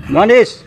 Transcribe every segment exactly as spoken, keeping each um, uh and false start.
Manis.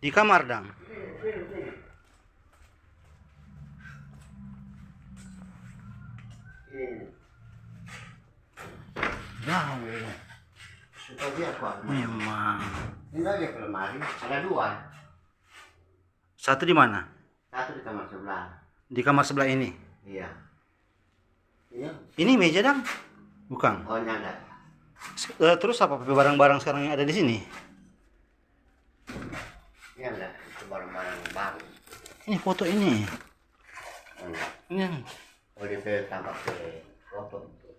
Di kamar dang. Nah, memang. Ini aja ke lemari, ada dua. Satu di mana? Satu di kamar sebelah. Di kamar sebelah ini? Iya. Iya. Ini meja dang? Bukan. Oh, ini ada. Eh, terus apa barang-barang sekarang yang ada di sini? Ini ada, itu barang-barang baru. Ini foto ini. Ini. Oh, dia pe tampa pe foto itu.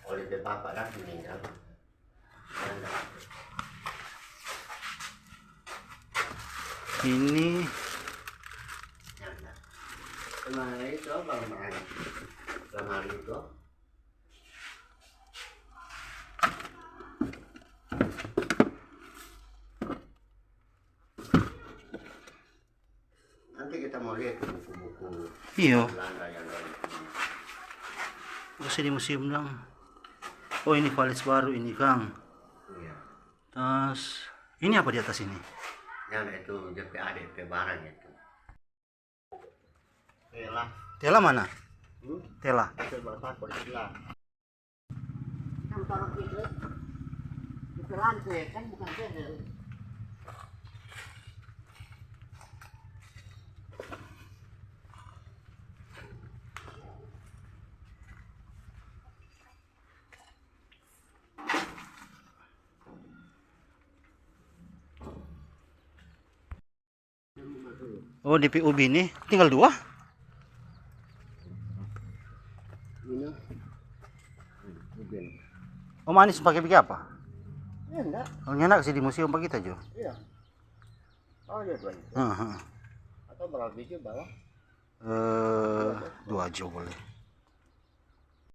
Oh, dia pe papa kan meninggal. Ini. Lemari itu apa lemari? Lemari itu. Nanti kita mau lihat buku-buku. Iyo. Belanda yang dari sini. Masih di museum dang. Oh, ini valis baru ini, kang. Iya. Tas. Ini apa di atas ini? Yang itu dia pe ade pe barang itu. Tela. Tela mana? Hmm? Tela. Tela. Kan taruh itu, itu lantai, kan bukan sendal. Oh, di P U B ini tinggal dua? Ini. Oh, manis pakai bikin apa? Ya, enggak. Oh, nyenak sih di museum pa kita jo. Iya. Oh, iya, dua itu. Heeh. Atau berapa biji bawa? Eh, dua jo boleh.